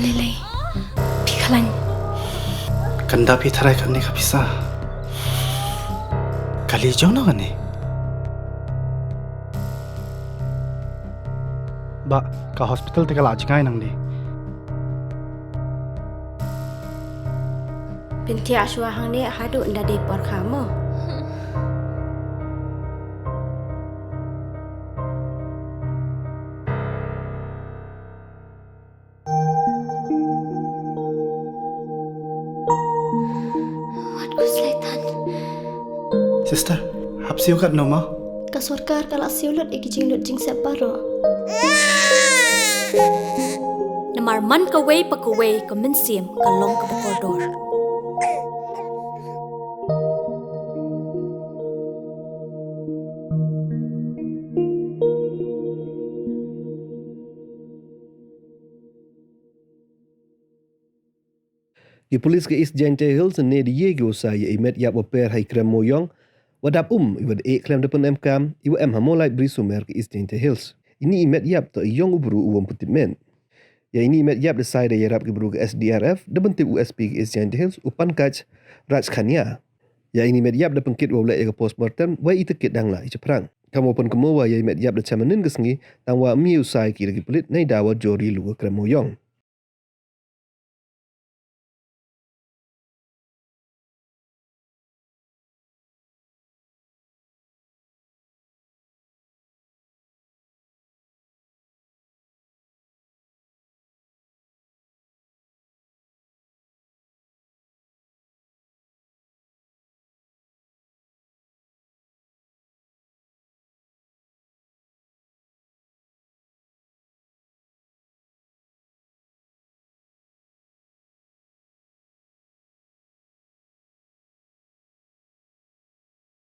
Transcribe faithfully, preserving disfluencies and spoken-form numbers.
Lei lei. Phi khlañ. Kanda phi tharai kane ka pisa. Kali jong no kane. Ba, ka hospital te ka la jngai nang di. Pynthia shwa hangne haduh nda dei por kha mo. Wat ku slaitan. Sister, hap siu kat no ma? Ka sorkar ka la siu lut i ki jinglut jingsep baroh. Namar man kawei pa kawei ka mynsiem ka long kaba kordor. Ki pulit ka East Jaintia Hills ne da ye ki u sai ya i met yap wa per ha i krem Mooyong, wa dap um i wa da e khlem da pynemkam, i wa em ha Mawlai Brisumer ka East Jaintia Hills. Ini i met yap toh i yong u bru u wom pyntip met. Ya ini i met yap da sai da yarap ki bru ka S D R F, da pyntip u S P ka East Jaintia Hills, u Pankaj Rajkhania. Ya ini i met yap da pynkit wa u leh ya ka postmortem, wa i takit dang la i chaphrang. Kam wa pynkynmaw wa ya i met yap da chamanin ka sngi, tang wa mi u sai ki da ki pulit, nei da wa jori lu ka krem Mooyong.